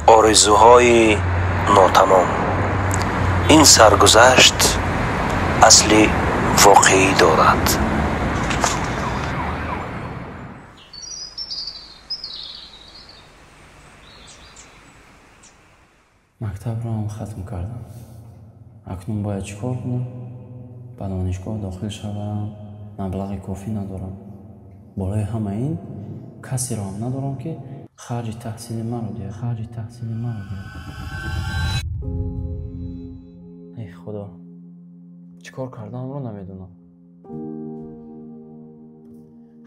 Орзуҳои нотамом. Ин саргузашт асли воқеӣ дорад. Мактабро ҳам хатм кардам. Акнун бояд чӣ кор кунам? Ба донишгоҳ дохил шавам, маблағи кофӣ надорам. Болои ҳама ин касеро ҳам надорам, ки харҷи таҳсили маро диҳад, харҷи таҳсили маро диҳад. Эй Худо, чӣ кор карданамро намедонам.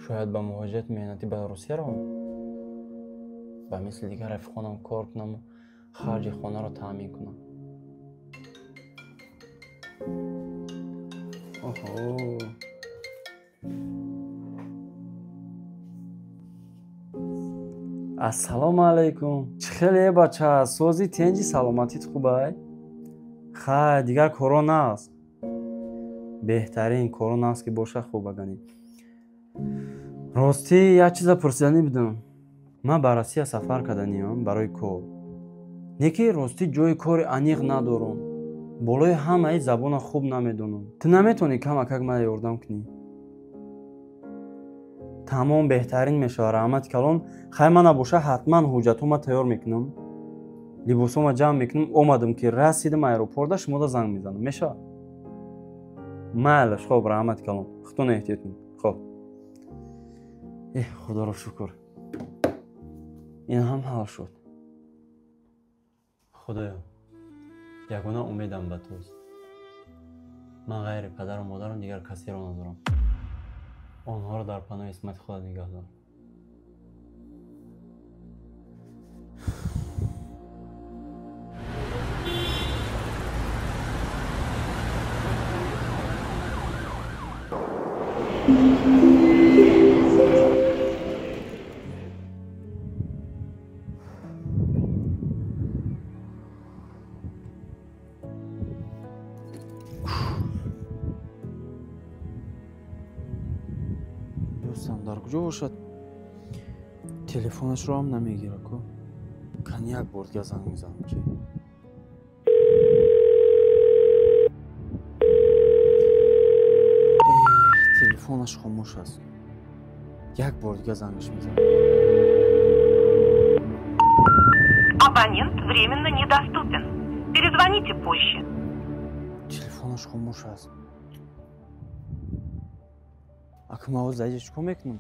Шояд ба муҳоҷирати меҳнатӣ ба Русия равам, ба мисли дигар рафиқонам кор кунаму харҷи хонаро таъмин кунам. Оҳо, ассалому алайкум. Чӣ хеле бача, сози тенҷи, саломатит хубай? Хай, дигар коро наст. Беҳтарин коро наст ки боша, хуб аганӣ. Ростӣ як чиза пурсиданӣ будам. Ман ба Россия сафар карданиям барои кор. Не ки ростӣ ҷои кори аниқ надорам. Болои ҳамаи забона хуб намедонам. Ту наметавонӣ камакак мана ёрдам кунӣ? Тамом, беҳтарин мешавад, раҳмати калон. Хай, мана боша, ҳатман ҳуҷҷатҳома тайёр мекунам, либосҳома ҷамъ мекунам, омадам ки расидам аэропорта, шумода занг мезанам. Мешавад? Майлаш, хоб, раҳмати калон. Худтон эҳтиёт кунед. Хоб. Эҳ, Худоро шукр. Ин ҳам ҳал шуд. Худоё, ягона умедам ба туст. Ман ғайри падару модарам дигар касеро надорам. Онҳоро дар паноҳи исмати худат нигаҳ дор. Дӯстам дар куҷо бошад? Телефонашро ҳам намегирад ку. Кани як бор дига занг мезанам ки. Телефонаш хомӯш аст. Як бор дига зангаш мезанам. Абонент временно недоступен. Перезвоните позже. Телефонаш хомӯш аст. Акун ман ҳозир дар чӣ кор мекунам?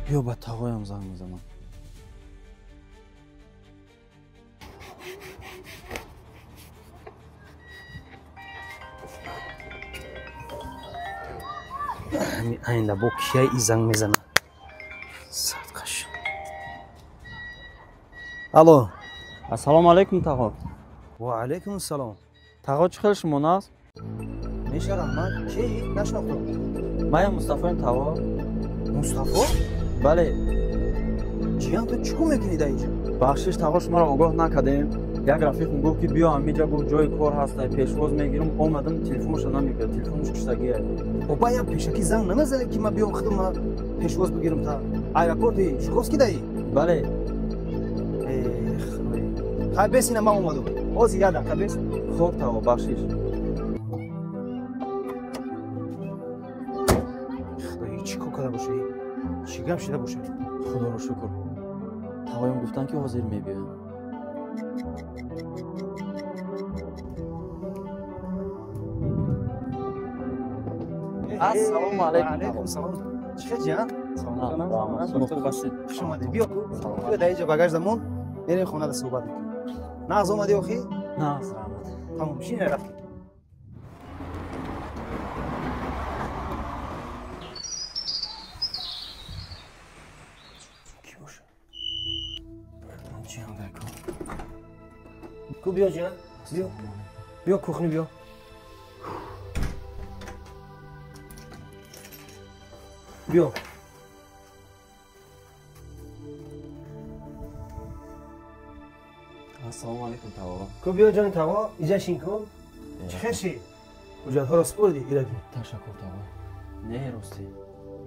Биё ба тағоям занг мезанам. Айнда бо кияй и занг мезанам? Алло. Ассалому алайкум, тағо. Ва алайкум ассалом. Тағо, чӣ хел шумо наст? Меша, раҳмат. Ки? Нашнохтам. Маям Мустафоем, тағо. Мустафо? Бале. Ҷиян, ту чӣ кор мекунӣ дар инҷа? Бахшиш, тағо, шуморо огоҳ накардем. Як рафиқам гуфт ки биё ҳамиҷа, гуфт ҷои кор ҳаст, пешвоз мегирам. Омадам, телефонашро намегирад, телефонаш куштагия. Оба, ям пешакӣ занг намезанед ки ман биём худам пешвоз бигирам та аэропорти Жуковский даи? Бале. Хай, бес, ина ман омадам. Ҳозир як дақиқа бес. Хоб, тағо, бахшиш. Худои, чӣ кор карда бошӣ? Чӣ гап шида бошад? Худоро шукр. Тағоям гуфтанд ки ҳозир мебиёям. Ассалому алайкум. Алайкум салом. Чӣ хел, ҷиян? Салом. Хуб ҳастед? Хуш омадед. Биё, биё дар инҷа багаж дамон, мерем хонада суҳбат мекунем. Нағз омадӣ охи? Нағз, раҳмат. Тамом, шин рафтем. Ки боша? Ҷиян дар кор. Ку, биё, ҷиян. Биё. Биё кухни, биё. Биё. Ассалому алайкум, тағо. Ку биё ҷони тағо, иҷа шин кун. Чӣ хел шид? Ҳуҷҷатҳоро супурдӣ, Ираҷ? Ташаккур, тағо. Не, ростӣ.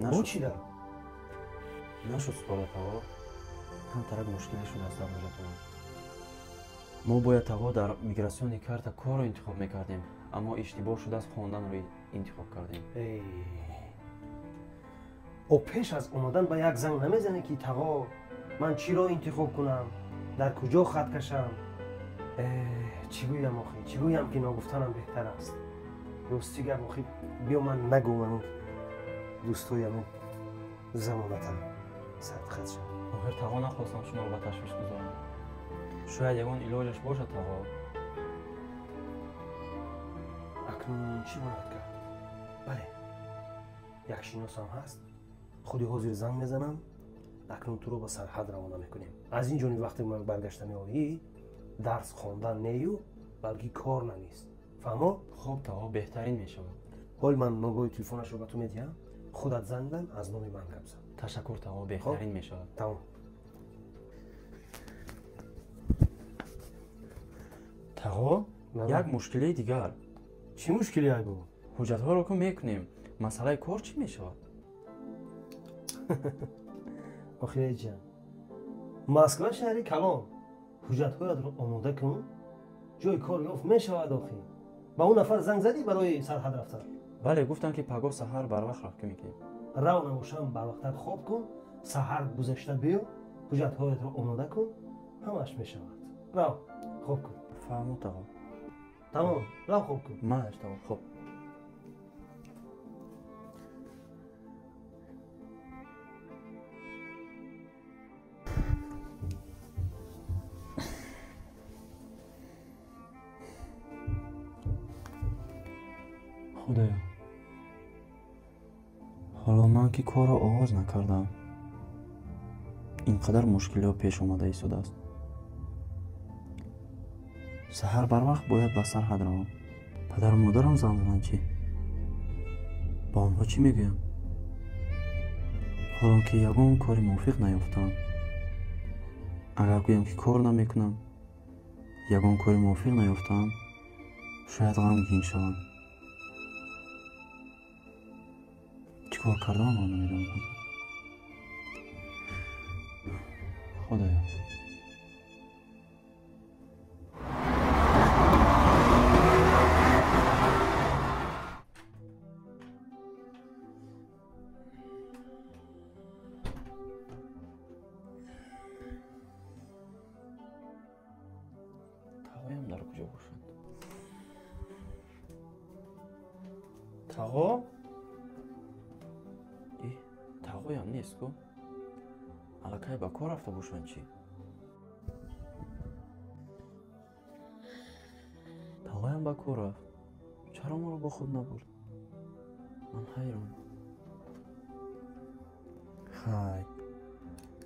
Бо чӣ дар? Нашуд супорда, тағо. Камтарак мушкиле шудааст дар ҳуҷҷатҳо. Мо бояд, тағо, дар мигратсиони карта корро интихоб мекардем, аммо иштибоҳ шудааст, хонданро интихоб кардем. О, пеш аз омадан ба як занг намезанӣ, ки тағо, ман чиро интихоб кунам, дар куҷо хат кашам? Чӣ гӯям охи? Чӣ гӯям, ки ногуфтанам беҳтар аст? Рости гап, охи, биё ман нагӯям, дӯстоям замонатам садқат шав. Охир, тағо, нахостам шуморо ба ташвиш гузорам. Шояд ягон илоҷаш бошад, тағо. Акнун чӣ бояд кард? Бале, як шиносам ҳаст, худи ҳозир занг мезанам. Акнун туро ба сарҳад равона мекунем. Аз ин ҷониб вақте ман баргашта меоӣ, дарс хондан нею, балки кор навис. Фаҳмо? Хуб, тағо, беҳтарин мешавад. Ҳол ман ногоҳи телефонашро ба ту медиҳам, худат занг зан, аз номи ман гап зан. Ташаккур, тағо, беҳтарин мешавад. Тамом. Тағо, як мушкилии дигар. Чӣ мушкиле, ай бобо? Ҳуҷҷатҳоро ку мекунем, масъалаи кор чӣ мешавад? Охиреҷан, Москва шаҳри калон. Ҳуҷҷатҳоятро омода кун, ҷои кор ёфт мешавад. Охи, ба он нафар занг задӣ барои сарҳад рафтан? Бале, гуфтам, ки пагоҳ саҳар барвақт рафт мекунем. Рав, набошам барвақттар хоб кун, саҳар гузашта биё, ҳуҷҷатҳоятро омода кун, ҳамааш мешавад. Рав, хоб кун. Фаҳмо, тағо. Тамом, рав, хоб кун. Мааш, тағо, хоб. Худоё, ҳоло ман ки корро оғоз накардам, ин қадар мушкилиҳо пеш омада истодааст. Саҳар барвақт бояд ба сарҳад равам. Падару модарам занг заданд, чӣ? Ба онҳо чӣ мегӯям? Ҳолон ки ягон кори мувофиқ наёфтам. Агар гӯям, ки кор намекунам, ягон кори мувофиқ наёфтам, шояд ғамгин шавам. Чӣ кор кардам, ман намедонам. Худоё. Тағоям дар куҷо бошад? Тағо? Тағоям нест ку? Аллакай ба кор рафта бошанд чӣ? Тағоям ба кор рафт. Чаро моро бо худ набурд? Ман ҳайрон. Хай,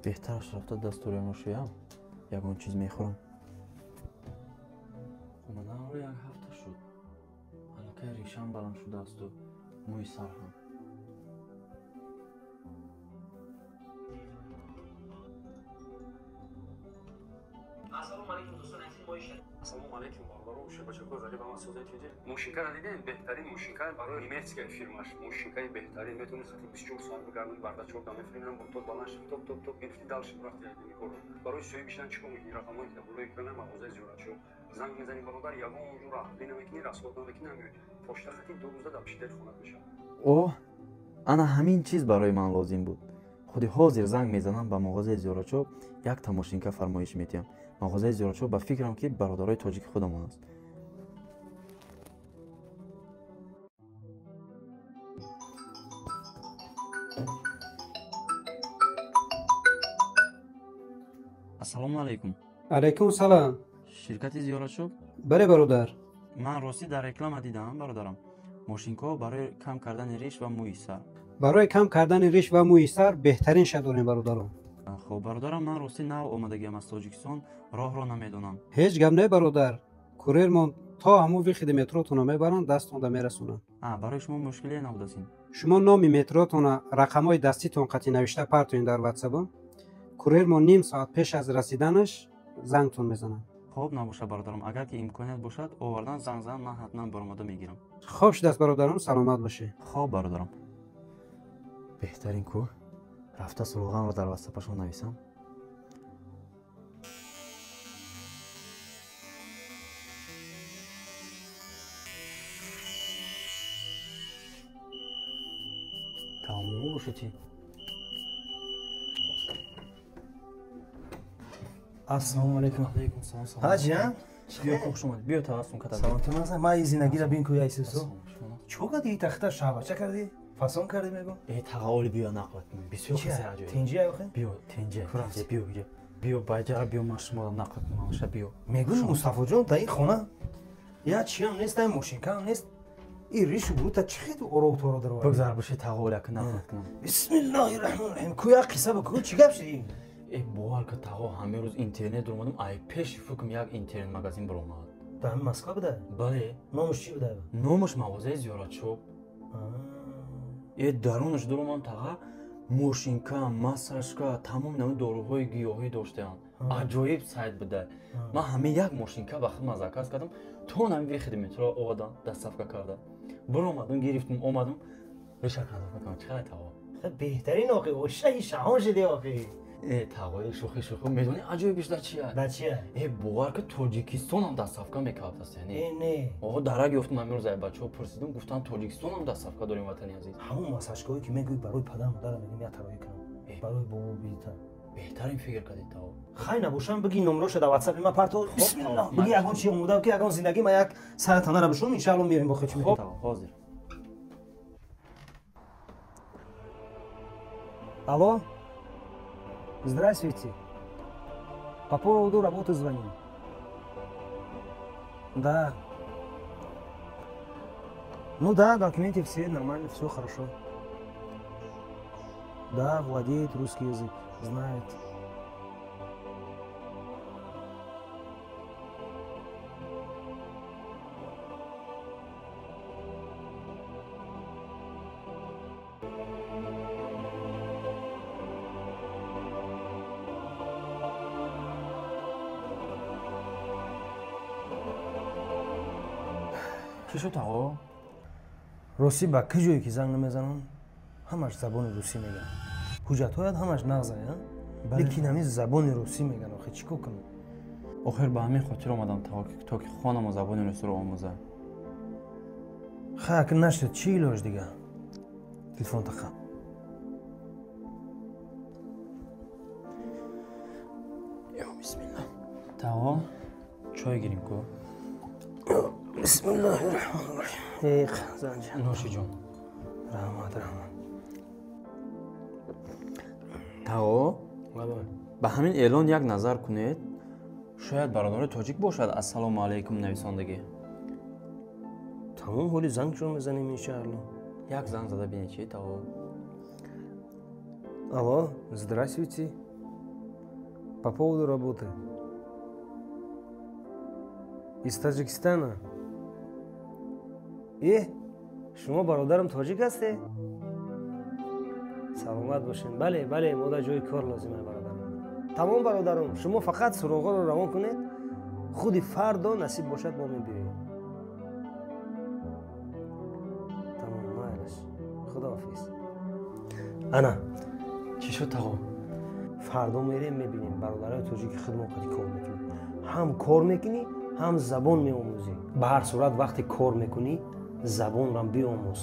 беҳтараш рафта дастуриямро шӯям, ягон чиз мехӯрам. Омаданро як ҳафта шуд. Аллакай решам баланд шудаасту мӯи сар ҳам. Ассалому алайкум, бародарон, шабачакҳои ғариб ҳама созед тиҷи. Мошинкаро дидем, беҳтарин мошинка барои немецкая фирмаш. Мошинкаи беҳтарин, метавонӣ хати 24 соат бигардонӣ, бардачок дамефиринам, бо баланд шуд, топ топ топ гирифти, дальше рафти корро. Барои соҳиб шудан чӣ кор мекунӣ? Рақамҳое ки дар болои экран мағозаи зиёратшо. Занг мезанӣ, бародар, ягон ҷо раҳбарӣ намекунӣ, расход намекунӣ, намеоӣ. Пошта хати 2 рӯза дар пиши хонат мешавад. Оҳ, ана ҳамин чиз барои ман лозим буд. Худи ҳозир занг мезанам ба мағозаи зиёратшо, якта мошинка фармоиш медиҳам. Мағозаи зиёратшо ба фикрам, ки бародарои тоҷики худамон аст. Ассалому алайкум. Алайкум салам. Ширкати зиёратшо? Бале, бародар. Ман ростӣ дар реклама дидам, бародарам. Мошинкаҳо барои кам кардани риш ва мӯи сар. Барои кам кардани риш ва мӯи сар беҳтарин ша дорем, бародарон. Хоб, бародарам, ман ростӣ нав омадагиам аз Тоҷикистон, роҳро намедонам. Ҳеҷ гап не, бародар. Курьермон то ҳамун выходи метротонро мебаранд, дастонда мерасонанд. Барои шумо мушкиле набудааст ин? Шумо номи метротонро рақамҳои даститон қатъи навишта партоед дар ватсапам. Курьермон ним соат пеш аз расиданаш зангтон мезанад. Хоб набошад бародарам, агар ки имконият бошад, овардан занг зан, ман ҳатман баромада мегирам. Хоб шудааст бародарам, саломат бошӣ. Хоб бародарам. Беҳтарин ку рафта суроғамро дар ватсапашон нависам. Тамом бошед. Ассалому алайкум. Алайкум салом. Ҳаҷиям? Биё хуш омадӣ. Биё табассум ката. Саломатон ҳастам. Ман ин зинагиро бин ку яйсису. Чо кардӣ тахта шаҳбача кардӣ? Фасон кардӣ мегӯм? Э тағаоли биё нақл кунем. Бисёр қисса аҷоиб. Тинҷи охе? Биё тинҷи. Биё биё. Биё баҷара биё ман шуморо нақл кунам. Аша биё. Мегӯм Мустафоҷон дар ин хона я чиам нест, ай мошинкаам нест. И ришу бурута чӣ хел ороб торо даровард? Бигзар боши тағаоли ака нақл кунам. Бисмиллоҳи раҳмони раҳим. Ку як қисса бикун, чӣ гап шудӣ? Э бовар ка тағо ҳамин рӯз интернет дуромадам, ай пеши фукм як интернет магазин баромад. Дар ҳамин Москва буда? Бале. Номаш чӣ буда? Номаш мағозаи зиёратшоп. Э дарунаш дуромам таға мошинка, массажка, тамоми намуди доруҳои гиёҳӣ доштаанд. Аҷоиб сайт буда. Ман ҳамин як мошинка ба хидмат заказ кардам, то ҳамин выходи метро овадам, доставка карда. Баромадам, гирифтам, омадам. Реша кардам, чӣ қадар тағо? Беҳтарин охи, ошаи шаҳон шуди охи. Э тағои шӯхӣ шӯхӣ медонӣ аҷоибиш дар чия? Дар чия? Э бовар ки Тоҷикистонам доставка мекард аст, яъне. Э не. Оҳо дарак ёфтам ҳамин рӯз ай бачаҳо пурсидам, гуфтанд Тоҷикистонам доставка дорем ватани азиз. Ҳамон массажкаҳое ки мегӯӣ барои падару модарам мегӯям як тароӣ кунам. Барои бобо бита. Беҳтарин фикр кардед тағо. Хай набошам бигӣ номроша дар ватсапи ман парто. Бисмиллоҳ. Бигӣ ягон чи омода ки ягон зиндагӣ ман як сара танара бишум, иншааллоҳ меоем бо хечи. Хоб тағо, ҳозир. Алло? Здравствуйте. По поводу работы звоню. Да. Ну да, документы все нормально, все хорошо. Да, владеет русский язык, знает. Чӣ шуд тағо? Росӣ ба ки ҷое ки занг намезанам, ҳамаш забони русӣ мегӯянд. Ҳуҷҷатҳоят ҳамаш нағзаянд, лекин ҳамин забони русӣ мегӯянд. Охе чӣ кор кунам? Охир ба ҳамин хотир омадам тағо, то ки хонаму забони русиро омӯзам. Хай акн нашуд, чӣ илоҷ дига? Телефон тақа. Ё бисмилла. Тағо, чой гирим ку? Бисмиллоҳи раҳмони раҳим. Эх, занҷа. Нӯши ҷон. Раҳмат, раҳмат. Тағо, ба ҳамин эълон як назар кунед. Шояд бародари тоҷик бошад. Ассалому алайкум нависондагӣ. Тамом, ҳоли занг чун мезанем иншаалло. Як занг зада бинед чи тағо. Алло, здравствуйте. По поводу работы. Из Таджикистана. Э, шумо бародарам тоҷик ҳасте? Саломат бошед. Бале, бале, мо дар ҷои кор лозим е бародарам. Тамом бародарам, шумо фақат суроғаро равон кунед, худи фардо насиб бошад мо мебиёем. Тамом, майлаш. Худоҳофиз. Ана. Чӣ шуд тағо? Фардо мерем мебинем бародарои тоҷики худмон қади кор мекунем. Ҳам кор мекунӣ, ҳам забон меомӯзӣ. Ба ҳар сурат вақте кор мекунӣ, забонрам биомӯз.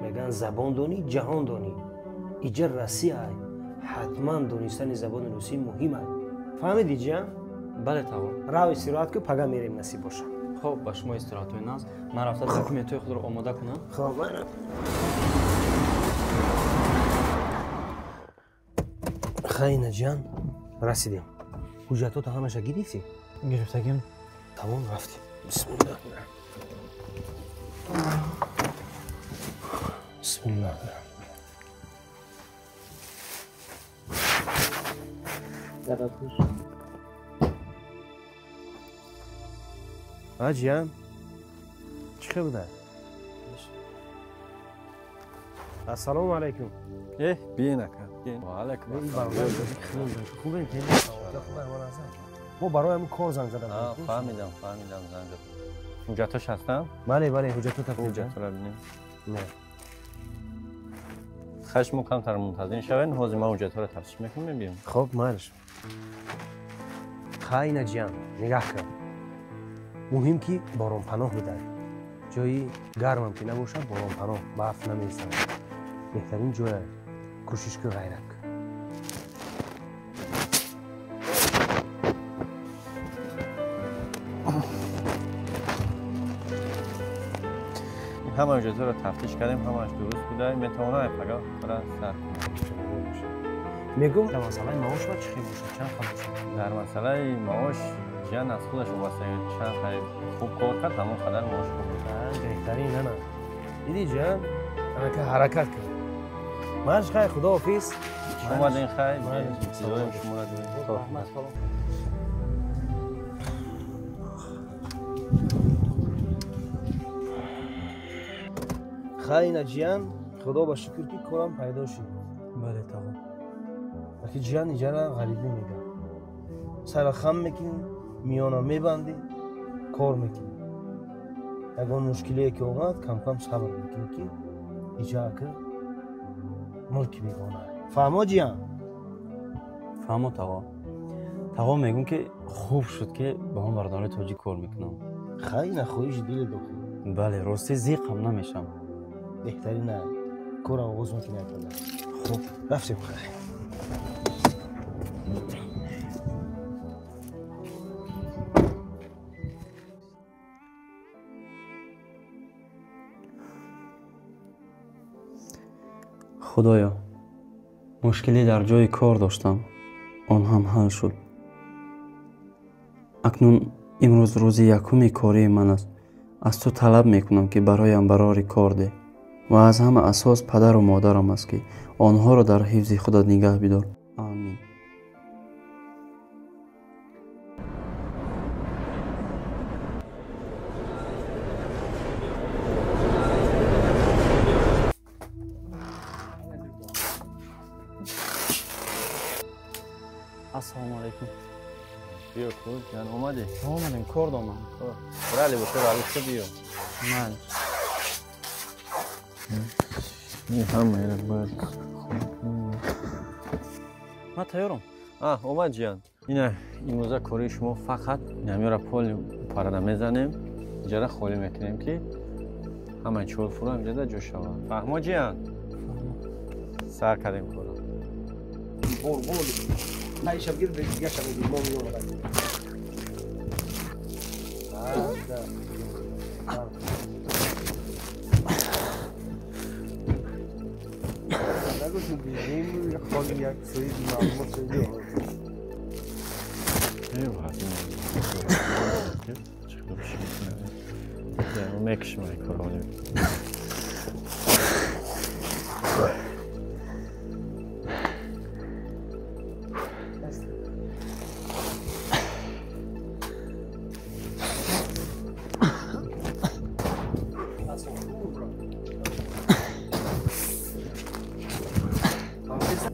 Мегӯянд забон донӣ, ҷаҳон донӣ. Иҷа Россия ай. Ҳатман донистани забони русӣ муҳим ай. Фаҳмидӣ ҷиям? Бале тағо. Рав истироҳат ку, пага мерем насиб бошад. Хоб, ба шумо истироҳатҳои наз. Ман рафта документҳои худро омода кунам. Хоб, мана. Хайна ҷиям, расидем. Ҳуҷҷатҳота ҳамаша гирифтӣ? Гирифтагим. Тамом, рафтем. Бисмиллоҳ. Бисмиллоҳ. Ҳаҷиям, чӣ хел буда? Ассалому алайкум. Э, биен ака. Ва алайкум ассалом. Хубен? Хубен? Мо барои ҳамин кор занг задам. Фаҳмидам, фаҳмидам, занг задам. Ҳуҷҷатош ҳастанд? Бале, бале, ҳуҷҷатҳо тафтиш. Ҳуҷҷатҳоро бинем. Не. Хай, шумо камтар мунтазир шавед, ҳозир ман ҳуҷҷатҳоро тафтиш мекунам, мебиём. Хоб, майлаш. Хай, ина ҷиян, нигаҳ кун. Муҳим ки боронпаноҳ бидай. Ҷои гармам ки набошад, боронпаноҳ, барф намезанад. Беҳтарин ҷоя. Кӯшиш кун, ғайрат кун. Ҳама ҳуҷҷатҳоро тафтиш кардем, ҳамааш дуруст буда, метавонад пага кора сар кунад. Мегӯм, дар масъалаи маош ва чӣ хел бошад, чанд хел бошад? Дар масъалаи маош ҷиян аз худаш вобаста, чанд хел хуб кор кард, ҳамон қадар маош хуб бошад. Беҳтарин, ана. Диди ҷиян, анака ҳаракат кун. Марш, хай, худоҳофиз. Омадин, хай, интизорем шуморо дорем. Хай, ина ҷиян, худо ба шукр ки корам пайдо шуд. Бале, тағо. Аки ҷиян иҷара ғарибӣ мегӯяд. Сара хам мекунӣ, миёна мебандӣ, кор мекунӣ. Ягон мушкилие ки омад, кам-кам сабр мекунӣ ки иҷа ака мулки бегона. Фаҳмо ҷиян? Фаҳмо, тағо. Тағо, мегӯм ки хуб шуд ки ба он бародарои тоҷик кор мекунам. Хай, ина хоҳиши дили дохил. Бале, ростӣ зиқам намешам. Беҳтарин на. Кора оғоз мекунӣ акада. Хуб, рафтем, хай. Худоё, мушкилӣ дар ҷои кор доштам, он ҳам ҳал шуд. Акнун имрӯз рӯзи якуми кории ман аст. Аз ту талаб мекунам ки бароям барори кор деҳ ва аз ҳама асос падару модарам аст ки онҳоро дар ҳифзи худат нигаҳ бидор. Амин. Ассалому алайкум. Биё, куҷ, ҷан, омадӣ? Омадем, кор домам. Бира, либосҳоро алишта биё. Майли. Ҳамаеро бояд. Ман тайёрам. Омад ҷиян. Ина имрӯза кори шумо фақат намёра поли парада мезанем, иҷара холӣ мекунем ки ҳамаи чорфура инҷода ҷо шавад. Фаҳмо ҷиян? Сар кардем корро. Бор. Наиша бигир, дигаша мегир, мо меомадам. Мекашем ай корро.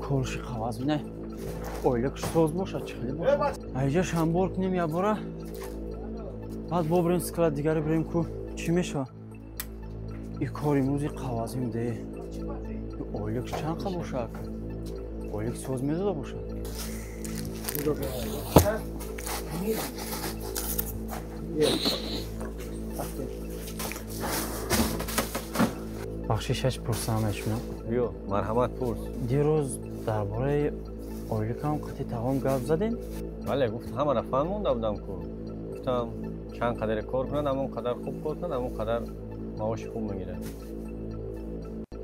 Корши қаваз бинай. Оила кушсоз бошад, чӣ хеле бошад. Айҷа шамбор кунем якбора. Баъд бо бирем склад дигаре бирем ку чӣ мешавад? И кор имрӯзи қавазим де. Оилакш чанд қа бошад? Оилак соз медода бошад? Бахшишаш пурсам аз шумо. Биё, марҳамат, пурс. Дирӯз дар бораи оилакам қатъи тағом гап задем? Бале, гуфт ҳамаро фаҳм монда будам ку. Гуфтам чанд қадаре кор кунад, ҳамон қадар хуб кор кунад, ҳамон қадар маоши хуб мегирад.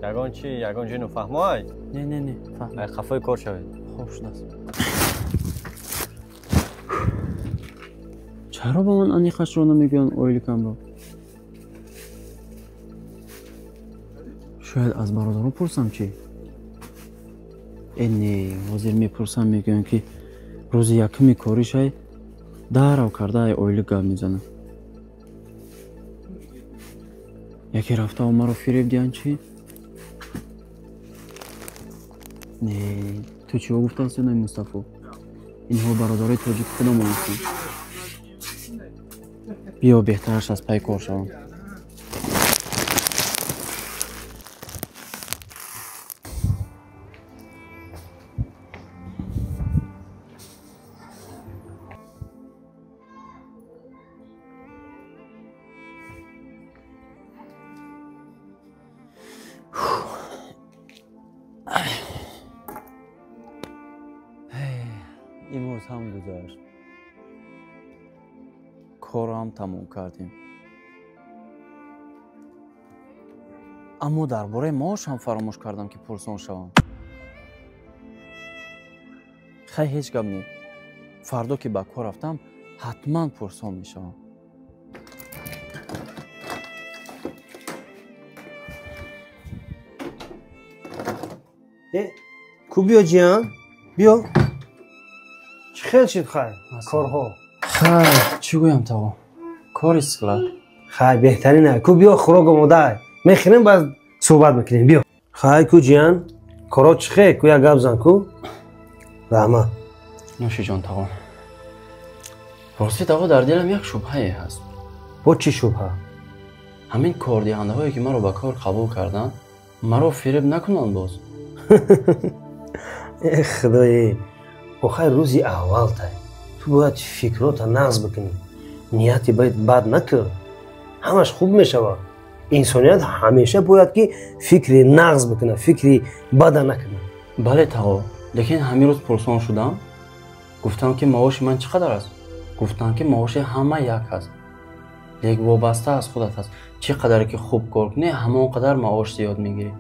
Ягон чи, ягон ҷой нофаҳмоай? Не, не, не, фаҳм. Ай қафои кор шавед. Хуб шудааст. Чаро ба ман аниқашро намегӯянд оилакамро? Шояд аз бародарон пурсам чӣ? Э не, ҳозир мепурсам, мегӯям ки рӯзи якуми коришай дарав карда ай оила гап мезанам. Яке рафта маро фиреб диҳанд чӣ? Не, ту чиҳо гуфтааст ё Мустафо? Инҳо бародарои тоҷики худамон ҳастанд. Биё, беҳтараш аз пай кор шавам. Имрӯз ҳам гузашт. Корро ҳам тамом кардем. Аммо дар бораи маош ҳам фаромӯш кардам, ки пурсон шавам. Хай, ҳеҷ гап не. Фардо ки ба кор рафтам, ҳатман пурсон мешавам. Э, ку биё, ҷиян, биё. Чӣ хел шид, хай, корҳо? Хай, чӣ гӯям, тағо, кори склад. Хай, беҳтарина. Ку биё, хӯрок омода, мехӯрем, баъд суҳбат мекунем. Биё. Хай, ку ҷиян, корҳо чӣ хел? Ку як гап зан, ку. Раҳмат. Нӯшиҷон, тағо, рости, тағо, дар дилам як шубҳае ҳаст. Бо чӣ шубҳа? Ҳамин кордиҳандаҳое, ки маро ба кор қабул карданд, маро фиреб накунанд боз. Э, худое, охай рӯзи аввалтай, ту бояд фикрота нағз бикунӣ, нияти бад накун, ҳамаш хуб мешавад. Инсоният ҳамеша бояд ки фикри нағз бикунад, фикри бада накунад. Бале, тағо, лекин ҳамин рӯз пурсон шудам, гуфтам, ки маоши ман чӣ қадар аст. Гуфтам, ки маоши ҳама як аст, лек вобаста аз худат аст, чӣ қадаре ки хуб кор кунӣ, ҳамон қадар маош зиёд мегирӣ.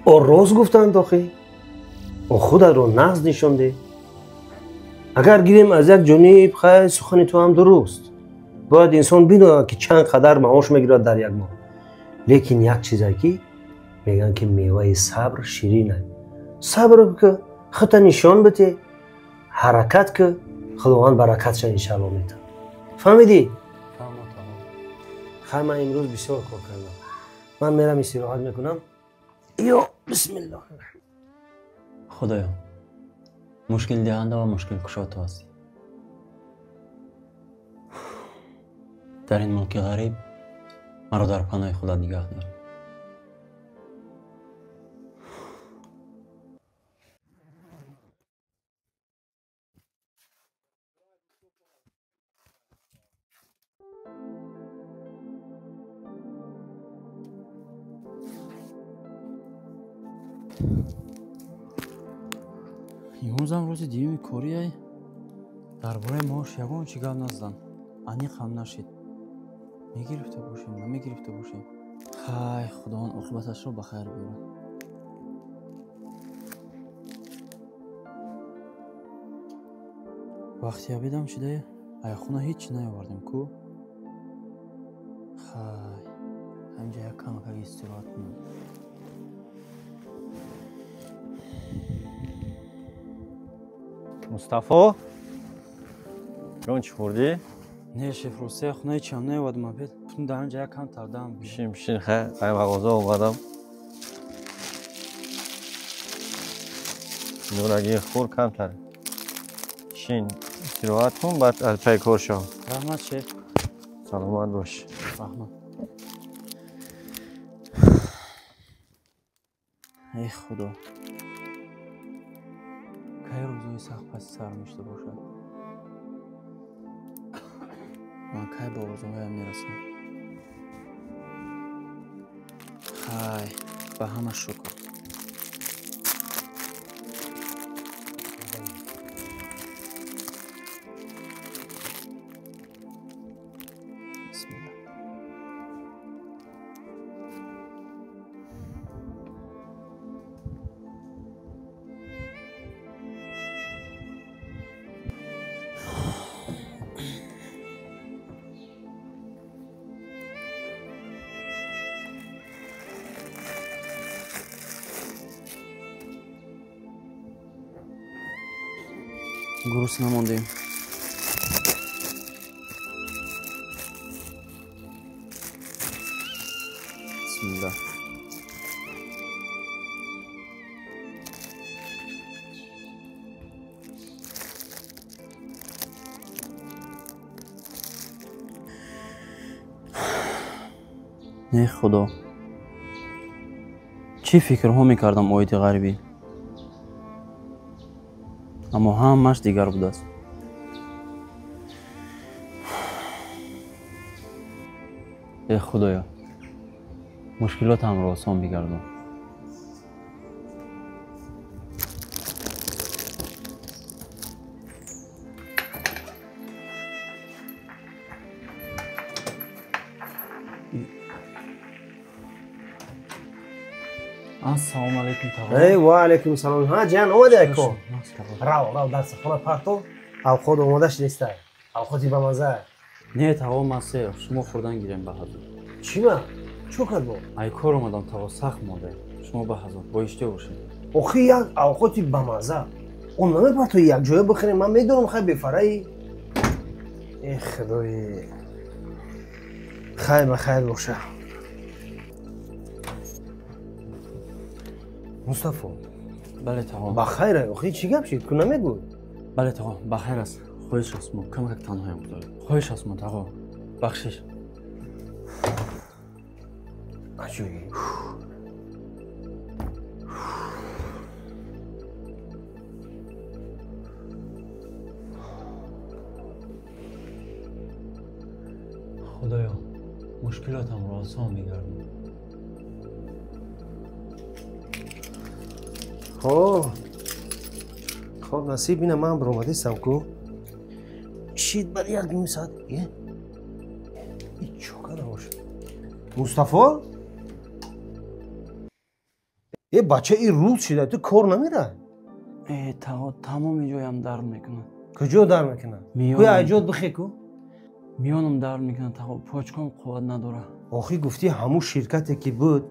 О, рост гуфтанд охи. О, худатро нағз нишон деҳ. Агар гирем аз як ҷониб, хай, сухани ту ҳам дуруст, бояд инсон бидонад, ки чанд қадар маош мегирад дар як моҳ. Лекин як чизе ки мегӯянд, ки меваи сабр ширин аст. Сабр ки худта нишон бите, ҳаракат ки, худованд баракатша иншаалло метавад. Фаҳмидӣ? Хай, ман имрӯз бисёр кор кардам, ман мерам истироҳат мекунам. Ё бисмиллоҳ. Худоё, мушкилдиҳанда ва мушкилкушо ту ҳастӣ. Дар ин мулки ғариб маро дар паноҳи худат нигаҳ дор. Имрӯзам рӯзи дуюми корияй, дар бораи маош ягон чӣ гап назаданд, аниқ ҳам нашид. Мегирифта бошем, намегирифта бошем. Хай, худованд оқибаташро ба хайр биёрад. Вақти обедам шуда, айхона ҳеҷ чӣ наёвардем ку. Хай, ҳаминҷа як камакак истироҳат кунам. Мустафо, ҷон, чӣ хӯрдӣ? Не, шеф, ростия хонаи чиам наёвардам обед. Дар ҳаминҷа як кам тардам. Бишин, бишин, хай, ай мағоза омадам. Нураги хӯр камтар. Шин, истироҳат кун, баъд аз пай кор шав. Раҳмат, шеф. Саломат бош. Раҳмат. Эй худо, кай рӯзҳои сахт паси сар мешуда бошад, ман кай ба орзуҳоям мерасам? Хай, ба ҳама шукр. Бисмилла. Грустно намондем. Бисмилла. Не худо, чӣ фикрҳо мекардам оиди ғарибӣ, аммо ҳамааш дигар будааст. Э худоё, мушкилотамро осон бигардон. Ассалому алайкум тағо. Эй, ва алайкум салом. Ҳа ҷан, омадӣ ако? Рав, рав, дарсхона парто. Авқот омода шудеста. Авқоти бамаза. Не тағо, ман сер, шумо хӯрдан гирем ба ҳазур. Чӣ ма? Чӣ кард бо? Ай кор омадам тағо, сахт мондаем. Шумо ба ҳазур, бо иштиё бошед. Охи як авқоти бамаза. Он намепартои як ҷоя бихӯрем, ман медонам хай бефараи. Э худои. Хайр ба хайр боша. Мустафо. Бале тағо. Ба хайр, охи чӣ гап шид? Ку намегӯй? Бале тағо, ба хайр аст. Хоҳиш аст мо, камакак танҳоям гузоред. Хоҳиш аст мо тағо. Бахшиш. Аҷоиб. Худоё, мушкилотамро осон бигардон. Хоб, хоб насиб ина ман баромадистам ку. Шид баъд як ним соат. И чо карда бошад? Мустафо? Э бача и рӯз шида, ту кор намера? Э тағо, тамоми ҷоям дард мекунад. Куҷо дард мекунад? Куя айҷод бихе ку? Миёнам дард мекунад тағо, почком қувват надорад. Охи гуфтӣ ҳамун ширкате ки буд,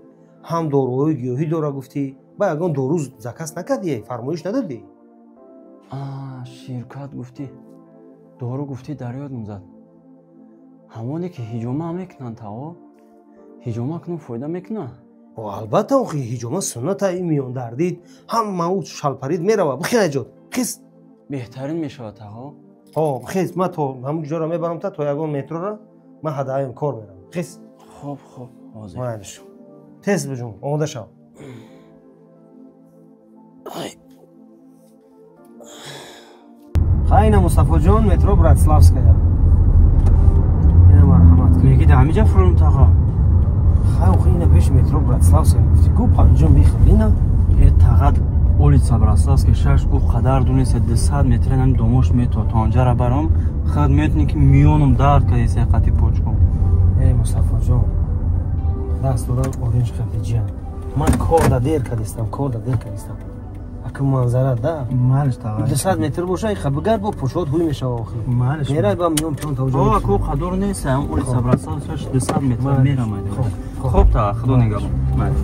ҳам доруҳои гиёҳӣ дора гуфтӣ. Ба ягон дору заказ накардӣ, фармоиш надодӣ? Ширкат гуфтӣ, дору гуфтӣ, дар ёдам зад. Ҳамоне ки ҳиҷома мекунанд тағо, ҳиҷома кунун фоида мекунад? Албатта, охи ҳиҷома сунната, ин миёндардид, ҳама ӯ шалпарид мерава. Бихез айҷод, хез. Беҳтарин мешавад тағо. Ҳо, хез, ман то ҳамун ҷоро мебарам та то ягон метрора, ман ҳадаем кор меравам. Хез. Хоб, хоб, ҳозир. Майли шо. Тез биҷун, омода шав. Хайна Мустафоҷон, метро Братславская. Ина марҳамат. Меги да ҳамиҷа фурум тағо? Хай, охи ина пеши метро Братславская гуфти ку, панҷум бихел ина. Э тағат, улица Братславская 6 ӯ қадар дунеса 200 метр ҳам домош мето то онҷара баром, хад метни ки миёнам дард кардеса қати почком. Э Мустафоҷон, даст додам оранж қати ҷан. Ман кор да дер кардистам, кор да дер кардистам. Аку манзара да. Малиш тағо. 200 метр боша, и хабгар бо пошот ҳуй мешава охи. Малиш. Мерай ба миён пиён та уҷо. О, аку қадор нест, ҳам улица Братславская 200 метр мерам айда. Хоб тағо, худо нигаҳбон. Малиш.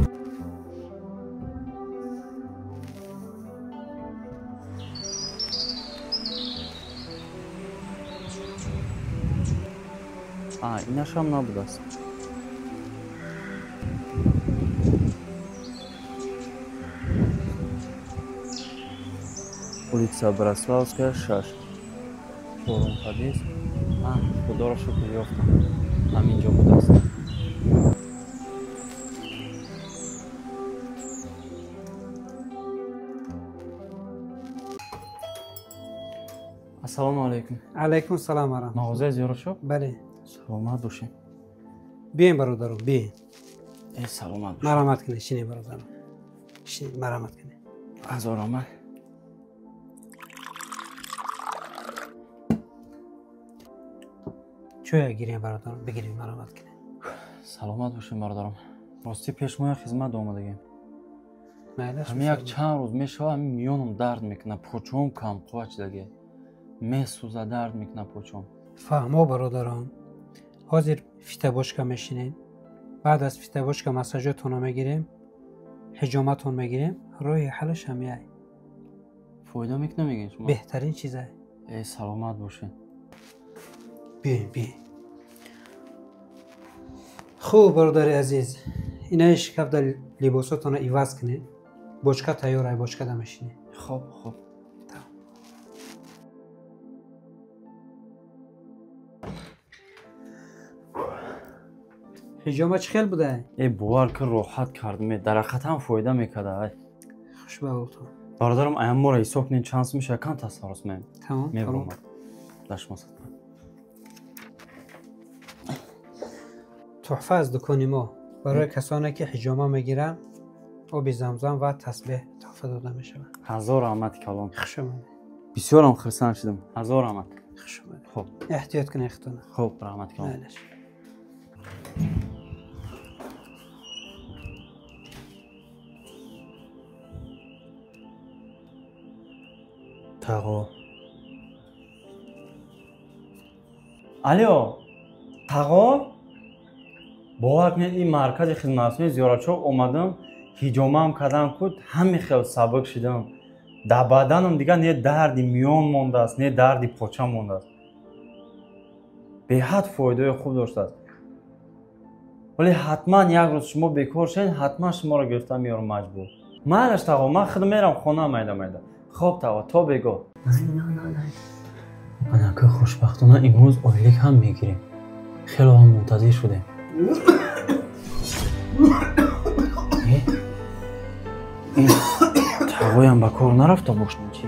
Инашам набудааст. Улица Братславская 6. Чорум подъезд. Худоро шукр ёфтам. Ҳамин ҷо будааст. Ассалому алайкум. Алайкум салом ва раҳматуллоҳ. Мағозаи зиёратшоп? Бале. Саломат бошед. Биёем бародарон, биёем. Э, саломат бошед. Марҳамат кунед, шинед бародарон. Шинед, марҳамат кунед. Ҳазор омад. Чоя гирем бародарон, бигирем, марҳамат кунед. Саломат бошед бародарон. Рости пеш мо як хизмат омадагем. Ҳамин як чанд рӯз мешавад, ҳамин миёнам дард мекунад, почоам камқувват шидаге. Месӯза, дард мекунад почоам. Фаҳмо бародарон, ҳозир фитобочка мешинем. Баъд аз фитобочка массажотонро мегирем, ҳиҷоматон мегирем, роҳи ҳаллаш ҳамияй. Фоида мекунад мегӯед шумо? Беҳтарин чизай. Э, саломат бошед. Биёем, биёем. Хуб бародари азиз, инаи шикафда либосотонро иваз кунед. Бочка тайёр ай, бочкада мешинед. Хоб, хоб. Ҳиҷома чӣ хел буда? Э, бовар ки роҳат кардам, дар ҳақиқат ҳам фоида мекарда. Хуш ба ҳолтон. Бародарам, аям моро ҳисоб кунед, чанд сум мешавад, кам тасаррус меем. Тамом, мебарам. Дар шумо садқа. Туҳфа аз дукони мо барои касоне ки ҳиҷома мегиранд, оби замзам ва тасбеҳ туҳфа дода мешавад. Ҳазор раҳмат калон. Хуш омадед. Бисёрам хурсанд шудам. Ҳазор раҳмат. Хуш омадед. Хуб. Эҳтиёт кунед худтонро. Хуб, раҳмат калон. Майлаш. Тағо. Алё, тағо? Бовар кунед, ин маркази хизматрасонии зиёратчоқ омадам, ҳиҷомаам кардам, куд ҳами хел сабук шидам. Дар баданам дигар не дарди миён мондааст, не дарди поча мондааст. Беҳад фоидаи хуб доштааст. Вале ҳатман як рӯз шумо бекор шавед, ҳатман шуморо гирифта меёрам маҷбур. Майлаш тағо, ман худ мерам хона майда майда. Хоб тағо, то бегоҳ. Анака хушбахтона имрӯз ойлик ҳам мегирем. Хело ҳам мунтазир шудем. Тағоям ба кор нарафта бошад чӣ?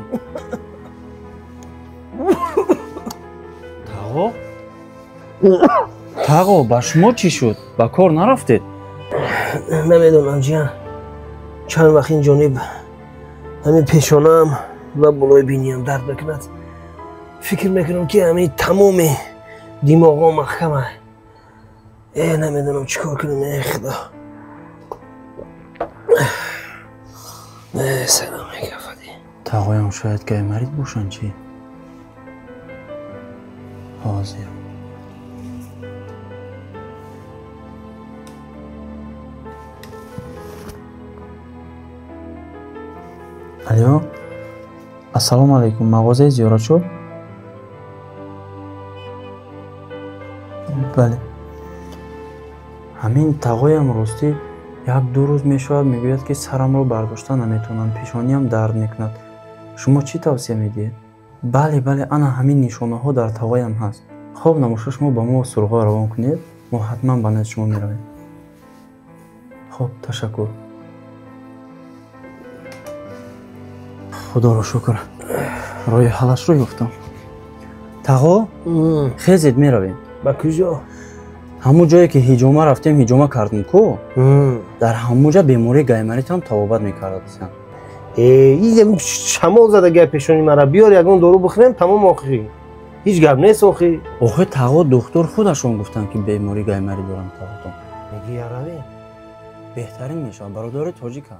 Тағо? Тағо, ба шумо чӣ шуд? Ба кор нарафтед? Намедонам ҷиян. Чанд вақт ин ҷониб ҳамин пешонаам ва болои биниям дард мекунад. Фикр мекунам ки ҳамин тамоми димоғом маҳкама. Э, намедонам чӣ кор кунам, э худо. Э, салом мекафади. Тағоям шояд гаймарид бошанд чӣ? Ҳозир. Алё, ассалому алайкум, мағозаи зиёратшоп? Бале. Ҳамин тағоям ростӣ як-ду рӯз мешавад, мегӯяд ки сарамро бардошта наметавонам, пешониям дард мекунад. Шумо чӣ тавсия медиҳед? Бале, бале, ана ҳамин нишонаҳо дар тағоям ҳаст. Хоб набошад, шумо ба мо сурғо равон кунед, мо ҳатман ба назди шумо меравем. Хоб, ташаккур. Худоро шукр, роҳи ҳаллашро ёфтам. Тағо, хезед, меравем. Ба куҷо? Ҳамун ҷое ки ҳиҷома рафтем, ҳиҷома кардем ку, дар ҳамун ҷа бемории гаймаритам табобат мекардасям. Э, шамол зада гап пешони мара. Биёр ягон дору бихӯрем, тамом охи. Ҳеҷ гап нест охи. Охи тағо, духтур худашон гуфтанд ки бемории гаймарӣ дорам тағотон. Меги яравем? Беҳтарин мешавад, бародари тоҷика.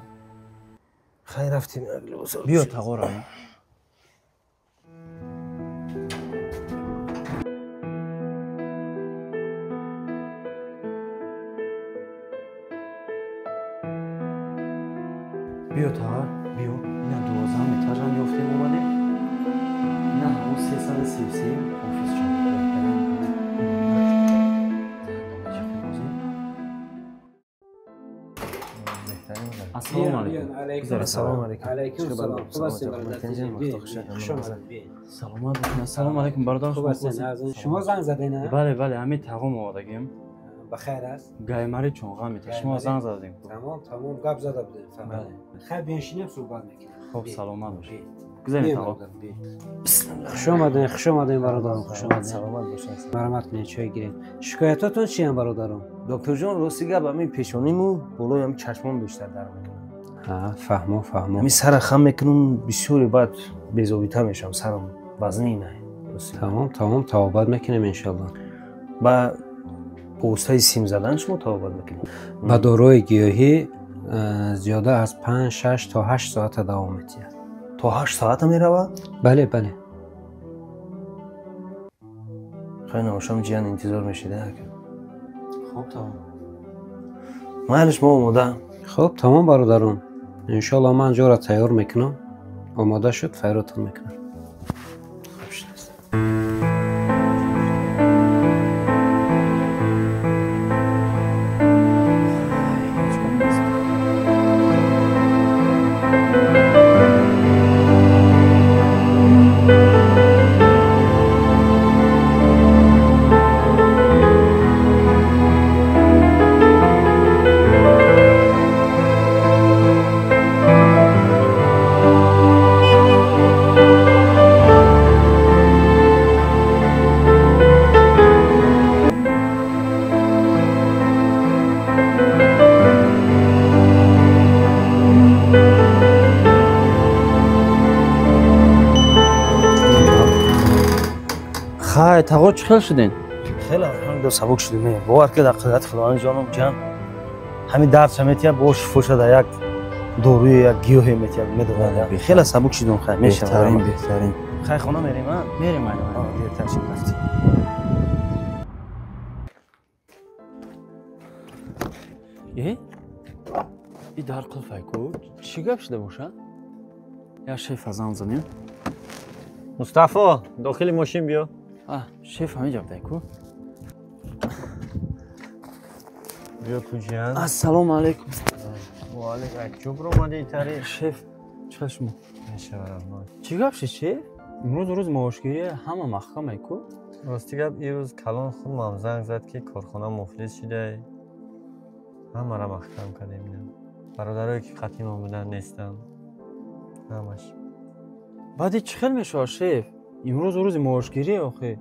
Хайр, рафтем як либос. Биё тағо равем. Биё тағо, биё. Ина 12 этажам ёфтем, омадем. Ина ҳамон 333 офисшон. Ассалому алайкум. Ассалому алайкум. Алайкум салом. Хуб ҳастед бародар? Хуш омадед. Саломат бошед. Ассалому алайкум бародар. Хуб ҳастед? Шумо занг задед? Бале, бале, ҳамин тағом омадагим. Ба хайр аст? Гаймари чонға метавад. Шумо занг задем. Тамом, тамом, гап зада будем. Бале. Хайр, биншинем, суҳбат мекунем. Хуб, саломат бошед. Гузарем тағо. Хуш омадед, хуш омадед бародарон, хуш омадед. Саломат бошед. Марҳамат кунед, чой гирем. Шикоятотон чиянд бародарон? Докторҷон, рости гап ҳамин пешониму болои ҳамин чашмон бештар дард мекунад. Ҳа, фаҳмо, фаҳмо. Ҳамин сара хам мекунам, бисёре баъд безобита мешавам, сарам вазнин не. Тамом, тамом, табобат мекунем иншаллоҳ. Ба воситаи сим задан шумо табобат мекунед? Ба доруи гиёҳӣ зиёда аз 5, 6 то 8 соата давом медиҳад. То 8 соата меравад? Бале, бале. Хай набошам, ҷиян интизор мешида. Хуб, тамом. Майлиш, мо омода. Хуб, тамом бародарон. Иншоаллоҳ ман ҷоро тайёр мекунам. Омода шуд, файротон мекунам. Хуб шудааст. Хай тағо чӣ хел шуден? Хеле алҳамдулиллоҳ сабук шудем. Бовар ки дар қудрати Худованд ҷоном ҷан ҳамин дард метия бо шифо шуда як доруи як гиёҳе метия медонад. Хеле сабук шудем хай мешавад. Беҳтарин, беҳтарин. Хай хона мерем, а? Мерем ай. Дертар шуд рафтем. И дар қулфай ку чӣ гап шуда бошад? Я шефа занг занем. Мустафо, дохили мошин биё. Шеф ҳамин ҷо будай ку. Биё куҷиян. Ассалому алайкум. Ва алайкум. Куҷо биромадӣ тари? Шеф, чӣ хел шумо? Мешава раҳмат. Чӣ гап шид шеф? Имрӯз рӯзи маошгирӣ ҳама маҳкамай ку? Рости гап ирӯз калон худмам занг зад ки корхона муфлис шидай. Ҳамаро маҳкам кардем ина. Бародарое ки қатъи мо будан нестанд. Ҳамаш. Баъди чӣ хел мешавад шеф? Имрӯз рӯзи маошгирӣ охе.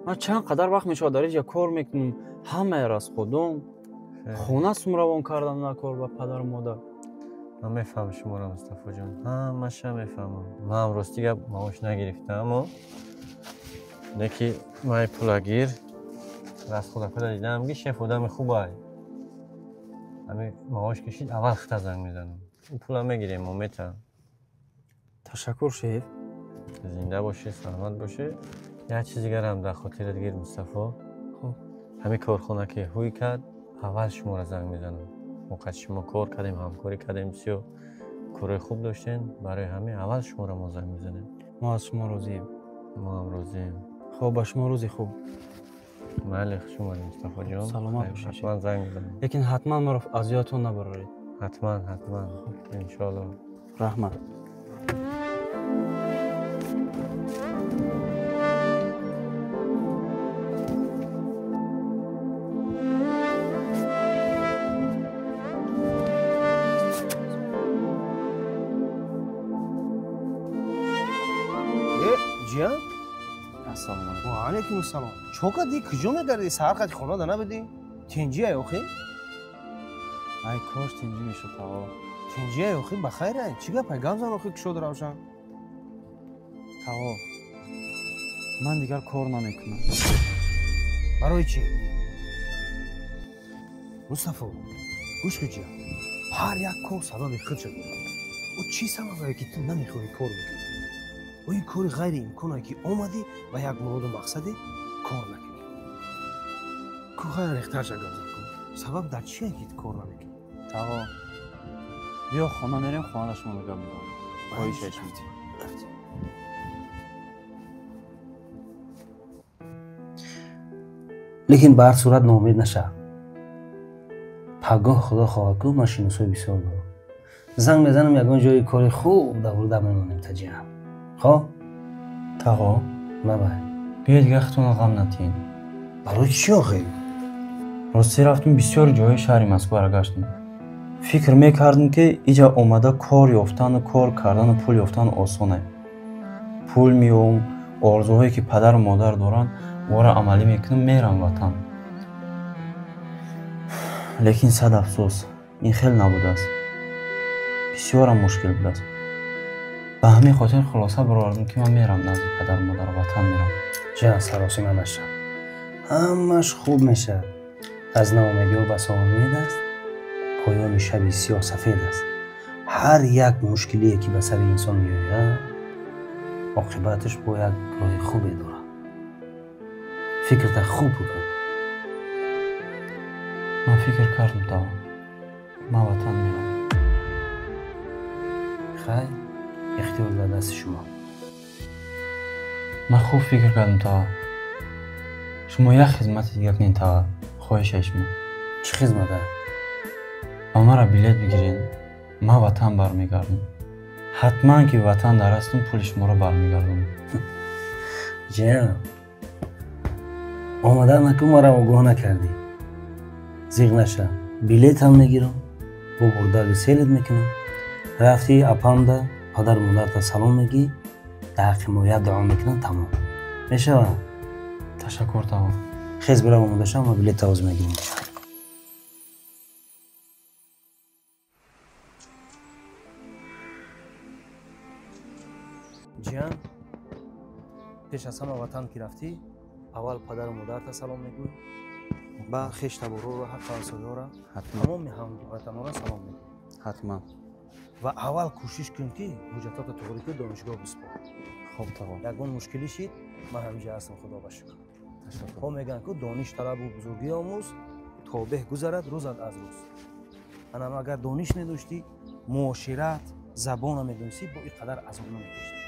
Ман чанд қадар вақт мешавад дар инҷа кор мекунам, ҳамаеро аз худом. Хона сум равон кардам на кор ба падару модар. Ман мефаҳмам шуморо Мустафоҷон, ҳамаша мефаҳмам. Ман рости гап маош нагирифтам, не ки ман пула гир расходакода дидам ки шеф одами хубай. Ҳами маош кишид аввал хита занг мезанам. Ӯ пула мегирем, мо метаҳам. Ташаккур шеф. Зинда бошӣ, саломат бошӣ. Як чиз дигарам дар хотират гир Мустафо. Ҳамин корхона ки ҳуй кард, аввал шуморо занг мезанам. Мо қад шумо кор кардем, ҳамкорӣ кардем, бисёр корои хуб доштем. Барои ҳамин аввал шуморо мо занг мезанем. Мо аз шумо розием. Мо ҳам розием. Хоб, ба шумо рӯзи хуб. Майли, хуш омадед Мустафоҷон. Саломат бошед. Ҳатман занг мезанам. Лекин ҳатман моро аз ёдатон набароред. Ҳатман, ҳатман. Иншоаллоҳ. Раҳмат. Ҷиян? Ассалому алайкум. Ва алайкум ассалом. Чо кардӣ? Куҷо мегардӣ? Саҳар қати хона да набудӣ? Тинҷӣ ай охи? Ай кош тинҷӣ мешуд тағо. Тинҷӣ ай охи, ба хайр ай. Чӣ гап ай? Гап зан охи кушод равшан. Тағо, ман дигар кор намекунам. Барои чӣ? Мустафо, гӯш кун ҷиян. Ҳар як кор сабаби худша дорад. Ӯ чӣ сабабае ки ту намехоҳӣ кор бикунӣ? Ин кори ғайриимконе ки омадӣ ба як муроду мақсаде кор накунӣ. Ку хайр рехтарша гап зан кун. Сабаб дар чие ки ту кор намекунӣ? Тағо, биё хона мерем, хона дар шумо гап мезанам. Хоҳиш шумо. Лекин ба ҳар сурат ноумед наша. Пагоҳ худо хоҳад ку ман шиносои бисёр дорам. Занг мезанам ягон ҷои кори хуб давруда мемонем та ҷиҳам. Хоб? Тағо, мабай. Биё дигар худтонро ғам натиҳед. Барои чӣ охе? Ростӣ рафтум бисёр ҷои шаҳри Москваро гаштем. Фикр мекардем ки иҷа омада кор ёфтану кор кардану пул ёфтан осоне. Пул меёвам, орзуҳое ки падару модар доранд, онро амалӣ мекунам, мерам ватан. Лекин сад афсӯс, ин хел набудааст. Бисёрам мушкил будааст. Ба ҳамин хотир хулоса баровардам ки ман мерам назди падару модар, ватан мерам. Ҷан, саросима наша. Ҳамаш хуб мешавад. Аз ноумедиҳо басо умед аст, поёни шаби сиёҳ сафед аст. Ҳар як мушкилие ки ба сари инсон меояд, оқибаташ бо як роҳи хубе дорад. Фикрта хуб бикун. Ман фикр кардам тағо, ман ватан мерам. Хайр, ихтиёр дар дасти шумо. Ман хуб фикр кардам тағо. Шумо як хизмати дигар кунед тағо, хоҳишаи шумо. Чӣ хизмата? Ба маро билет бигиред, ман ватан бармегардам. Ҳатман ки ватан дар ҳастам, пули шуморо бармегардонам. Ҷиҳан, омадан наку маро огоҳ накардӣ. Зиғ наша, билетам мегирам, бо бурдаги селет мекунам. Рафти апамда, падару модарта салом мегӣ, дар ҳаққи мо як дуо мекунам, тамом. Мешавад? Ташаккур тағо. Хез бирав омода шав, ман билет тавоз мегирам. Ҷиян, пеш аз ҳама ватан ки рафтӣ, Аввал падару модарта салом мегӯй, ба хештаборора, ҳаққу ҳамсоёра, тамоми ҳамватанора салом мегӯй. Ҳатман. Ва аввал кӯшиш кун, ки ҳуҷҷатота туғрӣ кун, донишгоҳ биспор. Хоб тағо. Ягон мушкилӣ шид, ман ҳамҷа ҳастам, худо ба шукр. Ҳо мегӯянд, ку дониш талабу бузургӣ омӯз, то беҳ гузарад рӯзат аз рӯз. Анам агар дониш медоштӣ, муошират, забона медонистӣ, бо ин қадар азоб намекашидӣ.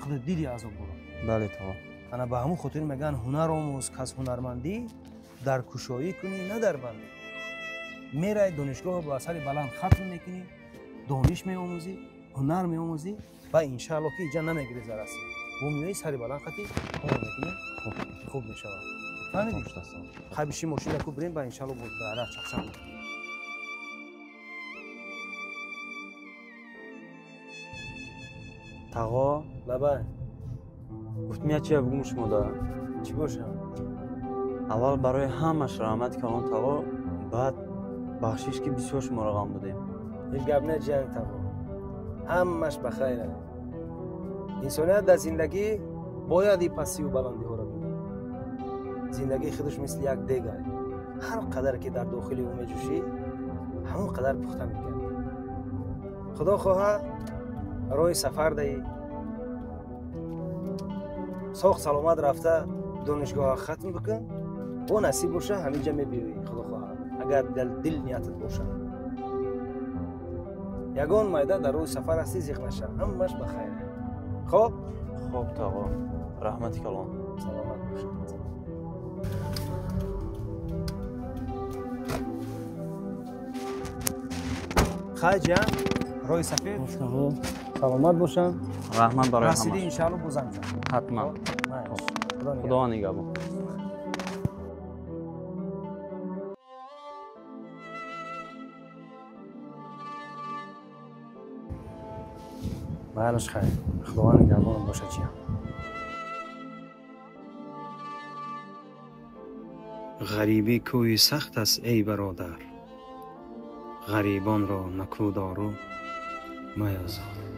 Худо диди азоб бурад. Бале тағо. Ана ба ҳамун хотир мегӯянд, ҳунар омӯз, кас ҳунармандӣ, дар кушоӣ кунӣ, на дар бандӣ. Мерай донишгоҳро ба сари баланд хатм мекунӣ, дониш меомӯзӣ, ҳунар меомӯзӣ ва иншаалло ки иҷа намегирӣ зараси. Бо миёи сари баланд хати кор мекунӣ, хуб мешавад. Фаҳмидӣ? Хай биши мошина ку бирем, ба иншаалло ба ра чақчақ мекунем. Тағо, лабай. Гуфтем як чия бигӯм шумо да. Чӣ бошам? Аввал барои ҳамаш раҳмат калон тағо, баъд бахшиш, ки бисёр шуморо ғам додем. Ҳеҷ гап не, ҷияни тағо. Ҳамаш ба хайр. Инсоният дар зиндагӣ бояд и пастию баландиҳоро бинад. Зиндагӣ худаш мисли як дег аст. Ҳар қадар ки дар дохили ӯ меҷӯшӣ, ҳамон қадар пухта мегардӣ. Худо хоҳад, роҳи сафар даҳӣ, соғ саломат рафта донишгоҳа хатм бикун, бо насиб боша ҳаминҷа мебиёӣ, худо хоҳад, агар дар дил ниятат бошад. Ягон майда дар рӯи сафар ҳастӣ, зиқ наша, ҳамаш ба хайр. Хоб? Хоб тағо, раҳмати калон. Саломат бош. Хай ҷиян, роҳи сафед, саломат бошанд. Раҳмат барои ҳама. Расидӣ иншаалло бо занг зан. Ҳатман. Худо нигаҳбон. Майлаш, хайр, худованд нигаҳбонат бошад, ҷиян. Ғарибӣ кӯи сахт аст, эй бародар, ғарибонро накӯ дору майозор.